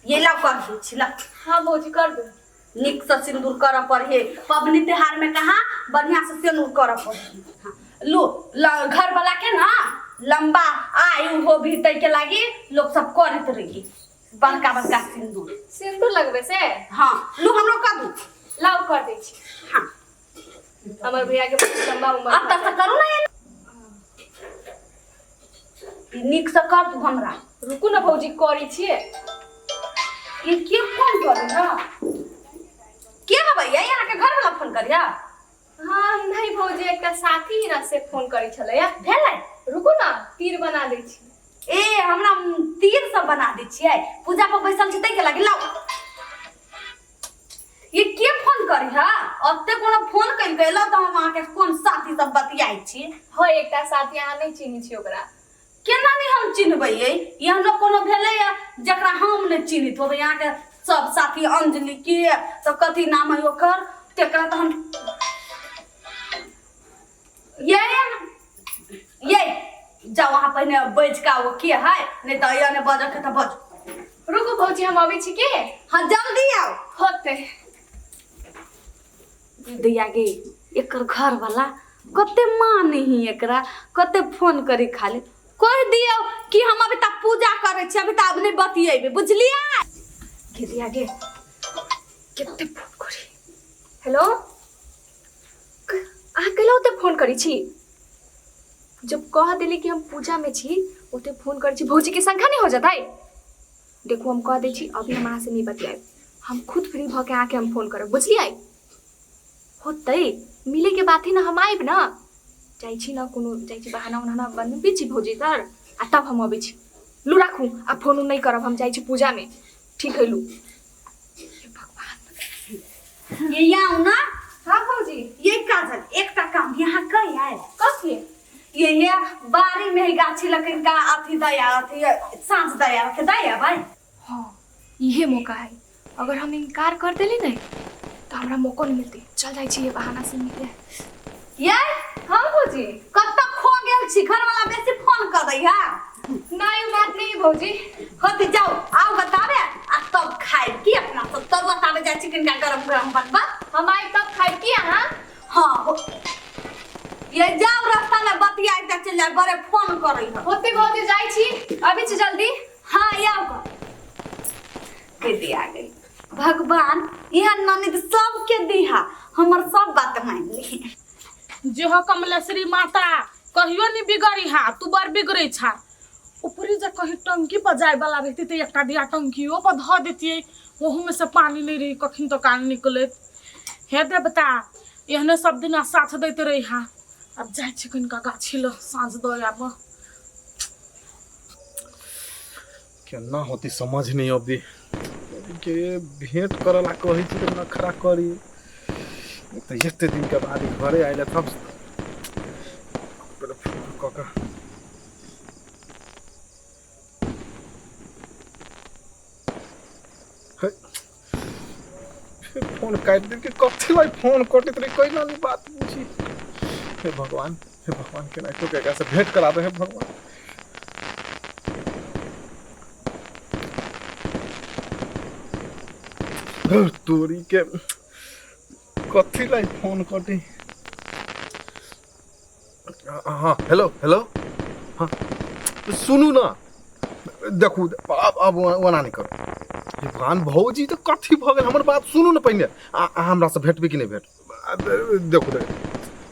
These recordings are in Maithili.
ये ला कर दै छी ला। हाँ भौजी कर दू। नीक से सिंदूर करऽ पड़े पबनी त्योहार में, कहाँ बढ़िया से सिंदूर करऽ पड़े। हाँ, लो घर वाला के ना लंबा आयु हो भी तै के लागी लोग सब करत रही बड़का बड़का सिंदूर। सिंदूर लगबे से? हाँ, लू हमरो कर दू। लाउ कर दै छी। हाँ। हमर भैया के बहुत लंबा उम्र। अब तक से करू ना, ये नीक से कर दू हमरा। रुकू ना भौजी, करै छियै। ये के फोन करे ना? के है भैया यहाँ के घर वाला फोन करिया? हाँ नहीं भौजी, एकटा साथी ही ना से फोन करै छलैया। भेलै? रुकू ना, तीर बना दै छी। ए हमरा तीर सब बना दै छियै, पूजा पर बैसल छी तै के लागी। लाउ, ये के फोन करी हा? ओते कोनो फोन कइल गेल तऽ हम अहाँके कोन साथी सब बतियाइ छी? हाँ, एकटा साथी, अहाँ नहीं चिन्है छी ओकरा। केना नहि हम चिन्हबै? ये एहनो कोनो भेलैया जकरा हम नहि चिन्हैत होबै? अहाँके सब साथी अंजलि के तऽ कथी नाम है ओकर, तेकरा तऽ हम ये ये जाओ अहाँ पहिने बजि कऽ आउ के है, नहि तऽ एने बजऽ के तऽ बज। रुकू भौजी, हम अबै छी के। हाँ, जल्दी आउ। होते। दैया गे, एकर घर वाला कते माने ही एकरा, कते फोन करी। खाली कह दियौ कि हम अभी तक पूजा करै छी, अभी तक अब नहि बतियेबै, बुझलियै? गे दैया गे, कते फोन करी। हेलो, अहाँ कैला ओते फोन करै छी? जब कह देली कि हम पूजा में छी, ओते फोन करै छी। भौजी के शंका नहीं हो जतै? देखू, हम कह दै छी, अभी हम अहाँ से नहीं बतियाब। हम खुद फ्री भऽ के अहाँके हम फोन करब, बुझलियै? होतै मिले के बात ही ना, हम आयब ना। जाइ छी ना, कोनो जाइ छी बहाना उहाना बनबै छी भौजी तर, आ तब हम अबै छी। लू राखू, आ फोन उन नहीं करब, हम जाइ छी पूजा में। ठीक है, लू। हे भगवान। ये आउ ना। हाँ भौजी। ये काजल, एकटा काम यहाँ कह आए। कथी? ये बाड़ी में ही गाछी लकन का अथी दया अथी साँझ दया के दया भाई। हाँ, इहे मौका है। अगर हम इनकार कर देली नहीं तो हमरा मौको नहीं मिलती। चल जाइ छी, ये बहाना से मिले। ये। हाँ भौजी। कतऽ खो गेल छी? घर वाला बेसी फोन कर दै है। नहीं, उ बात नहीं भौजी। होती, जाओ आओ बताबे आ तब खाए की अपना सब तब बताबे जाइ छी किनका गरम गरम बनबा। हम आइ तब खाइ की अहाँ। हाँ, ये जाओ, रास्ता में बतिया के चल जाए, बड़े फोन करै है। होते भौजी, जाइ छी, अभी छी जल्दी। हाँ, आओ। के दिया गई भगवान, यहाँ ननद सबके दिहा, हमर सब बात मान ली। जे हो कमलेश्वरी माता, कहियो नहीं बिगड़ी। हा, तू बड़ बिगड़े छा। ऊपरी जे कहीं टंकी पर जाए वाला रहती तो एकटा दिया टंकियो पर धऽ देतियै, ओहू में से पानी नहीं रही कखन तो कान निकलैत। हे देवता, एहने सब दिना साथ दैत रही। हा, अब जाइ छी कनिका गाछी लग साँझ दऽ आबऽ। केना होती समझ नहीं अबी के भेंट करे ला कहै छी तऽ नखरा करी तऽ एते दिन के बाद घरे आयल तब पहिले फोन कऽ कऽ हे, फेर फोन काटि देलकै। कथी लाई फोन कटैत रही, कैला नहीं बात बुझी। हे भगवान, हे भगवान, केनाहितो के एकरा से भेंट करा दे हे भगवान। धुर, तोरी के कथी लाई फोन कटी। हाँ, हेलो हेलो, हाँ सुनू ना, देखू आब आब ओना नहि करू। भगवान, भौजी तऽ कथी भऽ गेल? हमर बात सुनू ने पहिने। अहाँ हमरासँ भेटबै कि नहि भेट? देखू देखू,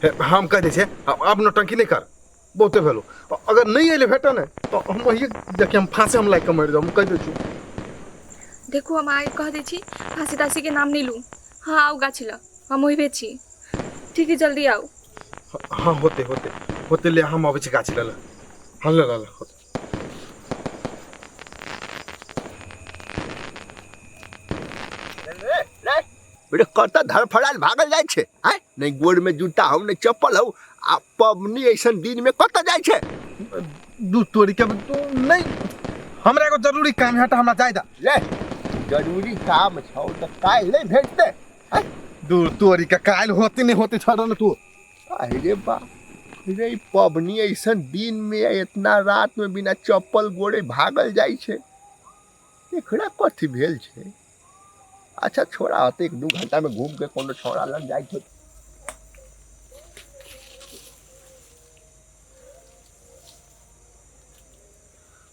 हे, हम कहि दै छियै, आब आब नौटंकी नहि कर, बहुते भेलो। अगर नहि अयलै भेटऽ ने तऽ हम वही देखिए हम फाँसी हम लागि कऽ मरि जाउ, हम कहि दै छी। देखू, हम आइ कह दै छी, फाँसी ताँसीके नाम नहि लू। हाँ, आउ गाछी लग, हम ओहिबे छी। ठीक है, जल्दी आउ। हाँ, होते होते होते, ले हम अबै छी गाछी लऽ। हाँ, ले ले ले, होते। बेटे, कतऽ धड़फड़ायल भागल जाइ छै? आँय, नहि गोरमे जूता हौ, नहि चप्पल हौ, आ पबनी ऐसन दिनमे कतऽ जाइ छै? दू तोरी के, तू नहीं, हमरा एगो जरूरी काम है तऽ हमरा जाय दा। ले, जरूरी काम छौ तऽ काल्हि नहि भेटतै? आँय? दूर तोरी के, काल्हि होती नहीं होती, छोड़ ना तू। अरे बा रे, ई पबनी ऐसन दिन में इतना रात में बिना चप्पल गोड़े भागल जाइ छै। एकरा कथी भेल छै? अच्छा छोड़ा होतै, 1-2 घंटामे घूम के कोनो छौड़ा लग जाइत होतै।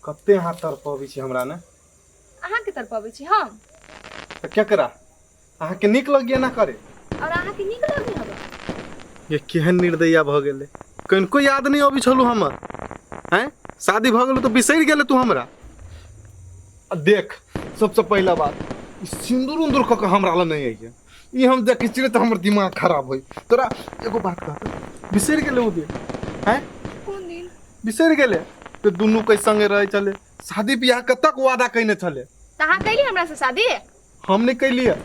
कते अहाँ तड़पबै छी हमरा ने। अहाँके तड़पबै छी हम? तऽ केकरा? अहाँके नीक लगिए ना करे? और अहाँके नीक लगे हमरा? ये केहन निर्दया भऽ गेलै, कनिको याद नहि अबै छलू हमर। हैं, शादी भऽ गेलो तऽ बिसरि गेलै तू हमरा। आ देख, सबसँ पहिला बात, ई सिन्दूर उन्दूर कऽ के हमरा लग नहि अइहे। ई हम देखै छियै तऽ हमर दिमाग खराब होइ। तोरा एगो बात कहतौ, बिसरि गेलै ओ दिन? हैं, कोन दिन? बिसरि गेलै तऽ दुनू के संगे रहै छलै, शादी बियाह कतक वादा कयने छलै। तऽ अहाँ कैली हमरा से शादी? हम नहि कैलियै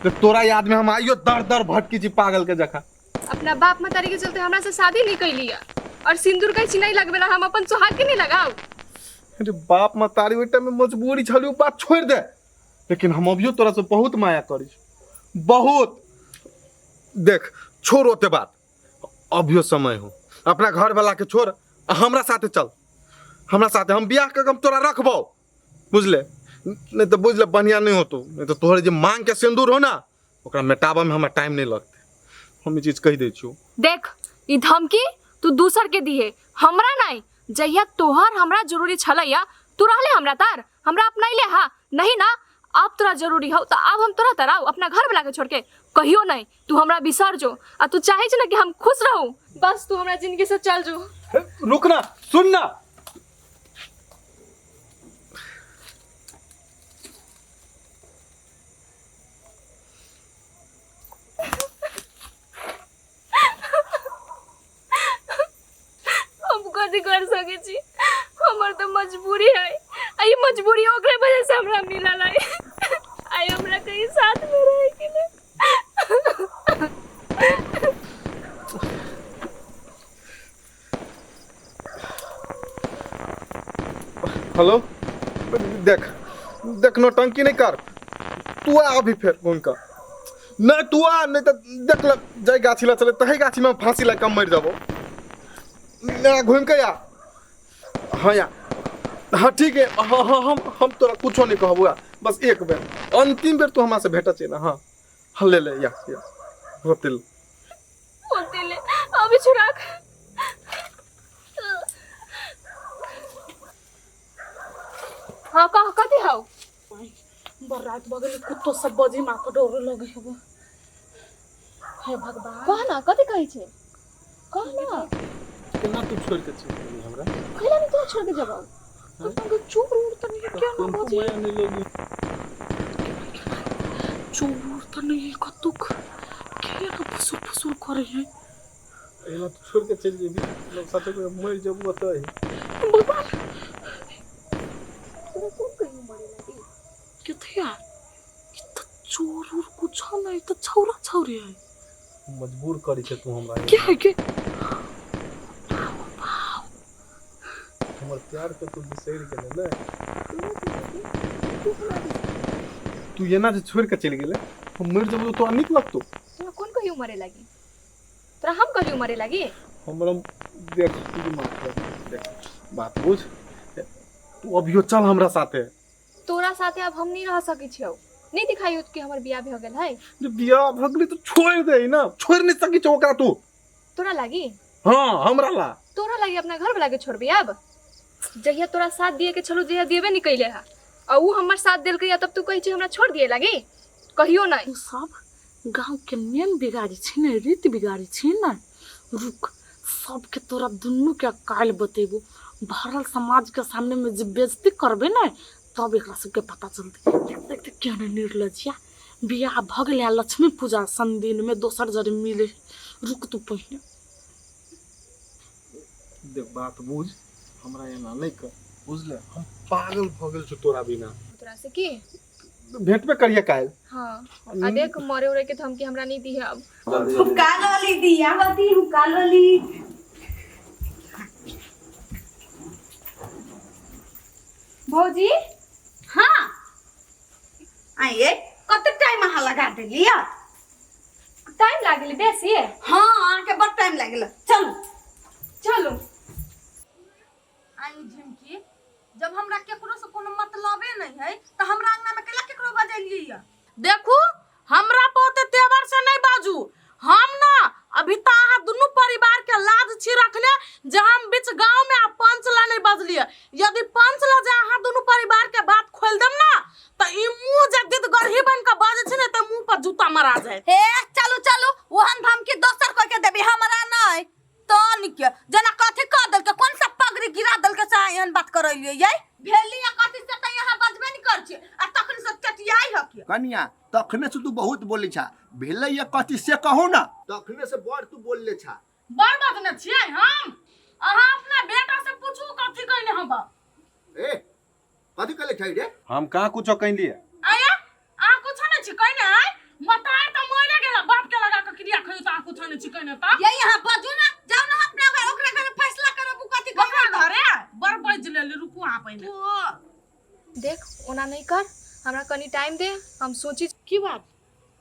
तऽ तोरा याद में हम आइयो दर दर भटकी छी पागल के जखा। अपना बाप महतारी के चलते हमरा से शादी नहीं कैली है और सिंदूर के नहीं लगबे ला, हम अपन सुहाग के नहीं लगाओ। अरे बाप महतारी ओहि टाइम में मजबूरी छली, ओ बात छोड़ दे, लेकिन हम अभियो तोरा से बहुत माया करी छी, बहुत। देख छोड़ ओते बात, अभियो समय हो, अपना घर वाला के छोड़ आ हमरा साथे चल, हमरा साथे हम बियाह के हम तोरा रखबो, बुझले? नहीं तो बुझले बढ़िया नहीं होतो, नहीं तो तोहर जे मांग के सिंदूर हो ना ओकरा मेटाबऽ में हमरा टाइम नहीं लगते, हम ई चीज कहि दै छियौ। देख ई धमकी तू दूसर के दिहे, हमरा नहीं। जहिया तोहर हमरा जरूरी छलैया तू रहले हमरा तार, हमरा अपनैले हा नहीं ना, अब तोरा जरूरी हो तो अब हम तोरा तराउ अपना घर वाला के छोड़ के कहियो नहीं। तू हमरा बिसर जो आ तू चाहे छ ना कि हम खुश रहू, बस तू हमरा जिंदगी से चल जो। रुक ना, सुन ना। हम कथी कर सके छी, हमर तो मजबूरी है आ ई मजबूरी ओकरे वजह से हमरा मिलल है। आई हमरा कहीं साथ में रहे के नहीं। हेलो, देख देख नौटंकी नहीं कर, तू आ अभी फेर घूम कर। नहीं तू आ, नहीं तो देख ल जाय गाछी ला चले तही गाछी में फांसी लगा के मर जाबो। ना घूम के आ। हाँ या, हाँ ठीक है, हाँ हाँ हम तोरा कुछो नहीं कहबो, आ बस एक बेर अंतिम बेर तू हमरा से भेट चाहिए ना। हाँ हाँ ले ले या या होते ले। होते ले अभी छुड़ा। हाँ कह कथी हौ? बड़ रात भऽ गेलै, कुत्तो सब बजी माँ के डर लगे हबो। हे भगवान, कह ना कथी कहै छै, कह ना। केना तू छोड़ के चलि गेली हमरा? कैला नहीं तोरा छोड़ के जबौ? कतौ चोर उर तऽ नहीं क्या ना बजी? माया नहीं लगी। चोर उर तऽ नहीं है कतौ, के ना फुसुर फुसुर करे है। एना तू छोड़ के चलि जेबी, लोग साथे में मरि जेबू ओतहि। भगवान, तोरा कोन कहियो मरे लागी? कथी है? ई तऽ चोर उर कुछ नहीं, तऽ छौरा छौरी है। मजबूर करी छै तू हमरा। के है के? हमर प्यार के तू बिसरि गेलै ने। तू एना जे छोड़ के चलि गेलै, हम मरि जेबौ तऽ तोरा नीक लगतौ? तोरा कोन कहियो मरे लागी? तोरा हम कहियो मरे लागी? हमरा देख तू माफ कर, देख बात बुझ, तू अभियो चल हमरा साथे। तोरा साथे अब हम नहीं रह सकै छियौ, नहीं दिखाई कि हमर बियाह भऽ गेल है। जे बियाह भऽ गेलै तऽ छोड़ि दे ना, छोड़ि नहीं सकै छौ ओकरा तू। तोरा लागी? हाँ हमरा ला। तोरा लागी अपना घर वाला के छोड़बी अब? जहिया तोरा साथ दिए के छलू जहिया दिएबे नहीं कैले हा, आ ऊ हमर साथ देलकै या तब तू कहै छी हमरा छोड़ दिए लागी? कहियो नहीं। ओ सब गांव के नियम बिगाड़ी छी ने, रीत बिगाड़ी छी ने। रुक, सबके तोरा दुनू के काल्हि बतेबो। भरल समाज के सामने में जे बेइज्जती करबे ने तब एकरा सबके पता चलतै। देख देख देख केहन निर्लज्जिया, बियाह भऽ गेलै आ लक्ष्मी पूजा सन दिन में दोसर जरे मिले। रुक तू पहिने। देख बात बुझ, हमरा एना नहीं कर, बुझले? हम पागल भऽ गेल छी तोरा बिना। तोरा से की भेटबे करिए काल्हि। हाँ आ देख मरे उरे के धमकी हमरा नहीं दी है अब। हुक्का लोली दिया बती हुक्का लोली। भौजी। हाँ आइए, कते टाइम अहाँ लगा देलियै? टाइम लागल बेसी? हाँ अहाँके बड़ टाइम लागल। चलू चलू। आई झुमकी, जब हमरा केकरो से कोनो मतलबे नहीं है त हमरा अंगना में केला केकरो बजेलियै या? देखू, हमरा पोते तेवर से नहीं बाजू। हम ना अभी तो अहाँ दुनू परिवार के लाज छी रखने जे हम बीच गांव में आ पंच ला नहीं बजलिए। यदि पंच ला जे अहाँ दुनू परिवार के बात खोल देम ना त ई मुंह जे दिद गरही बन के बाजै छै ने त मुंह पर जूता मारा जाए। हे चलू चलू, ओहन धमकी दोसर कोई के देबी, हमरा नहीं। तनिक जना कथी कह देलके, कौन सा पगड़ी गिरा देलके से एहन बात करैलियै यै? भेली या कथी से त यहाँ बजबे नहीं कर छी आ तखन से चटियाई हके। कनिया, तखने से तू बहुत बोलै छा। भेलै या कथी से कहू ना। तखने से बड़ तू बोलले छा। बड़ बजने छियै हम? अहाँ अपना बेटा से पूछू कथी कहने हम। ए, कथी कहले छै रे? हम कहाँ कुछो कहलिए? आया, अहाँ कुछो नहीं छी कहने? आय मतार त मरे गेला, बाप के लगा के क्रिया खइयो त अहाँ कुछो नहीं छी कहने त? ये यहाँ बजू ना, जाओ ना अपना घर, ओकरा घर फैसला करब कथी ओकरा घरे बड़ बज लेली। रुकू अहाँ पहिने। देख, ओना नहीं कर, हमरा कनी टाइम दे, हम सोची। की बात,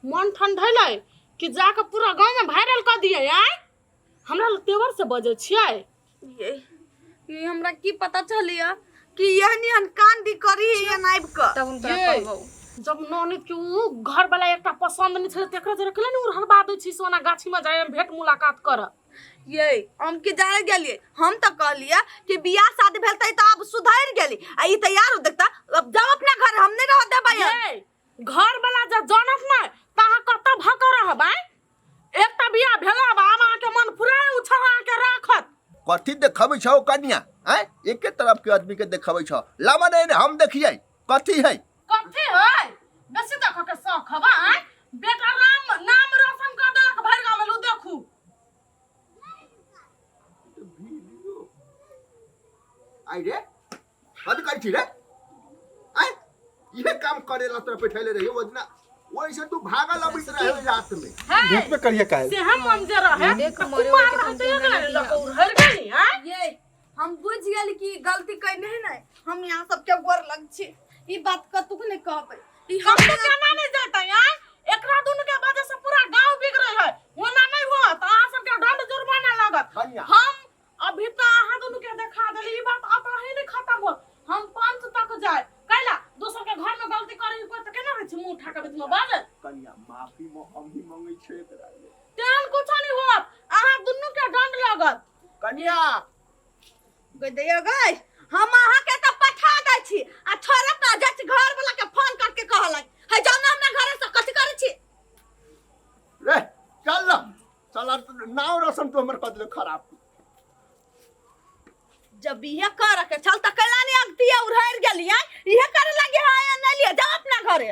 मन ठंडैलै कि जाके पूरा गाँव में वायरल कर दिए? आय, हमरा लग तेवर से बजै छियै? ये हमरा की पता चलिया कि यह निहन कांडी करी या नाइब क। तब हम तोरा ये। कहबौ। जब ननद के उ घर वाला एकटा पसंद नहीं छलै तेकरा जरे केला ने उड़हरबा दै छी सोना गाछी में जाय भेंट मुलाकात कर। ये हम के जाने गेलिए, हम तो कहलिए कि बियाह शादी भेल त अब सुधर गेली आ ई तैयार हो देखता। अब जाओ अपना घर, हम नहीं रह देबै। ये घर वाला जब जानत नै त अहाँ कतऽ भक रहबै? एकटा बियाह भेला आब अहाँके मन पूरा उछल अहाँके राखत। कथी देखबै छौ कनिया? आय, एके तरफ के आदमी के देखबै छौ। लामा नहीं ने, हम देखियै कथी है। कथी है? बेसी देखऽ के शौक हवा? आय, बेटा राम नाम रोशन कर देलक भरि गाँव में। लू देखू। आई रे, कथी करै छी रे? आय, इहे काम करेला तोरा बैठैले रहियो ओदिना। ओइसे तू भागल अबैत रहे रात में। है भेटबे करिए काल्हि। से हम मन जे रहे देख, तऽ मरे कुमार के रहते तुम एकरा केना लऽ कऽ उड़हरि गेली। आय, ये हम बुझ गेली कि गलती कइने है नहीं, हम यहाँ सबके गोर लग छी, ई बात कतुक नहीं कहबै। ई हम हम तो केना नहीं जेतै? आय, एकरा दुनू के वजह से पूरा गांव बिगड़ै है। ओना नहीं होत, अहाँ सबके दंड जुर्माना लागत। कनिया। हम अभी तो अहाँ दुनू के देखा देली, ई बात अब अहीं नहीं खत्म होत। हम पंच तक जाए कैला? दोसर के घर में गलती करी कोई तऽ केना रहै छै मुंह उठा के बीच में बाजत? कनिया, माफी हम ही मंगै छै एकरा ले। तेहन कुछो नहीं होत, अहाँ दुनू के दंड लागत। कनिया। गई गई, हम अहाँ के तऽ पठा दै छी आ छोड़त ना। जाइ छी घर वाला के फोन करके कहलक है, जाउ ना हमरा घरे से, कथी करै छी? रे चल ना चल, नाव रोशन तू हमर कऽ देले खराब। जब इहे कर के चल त कैला नहीं अगतिया उड़हर गेली? आय, इहे करे लगे है या नहीं? लिए जाओ अपना घरे।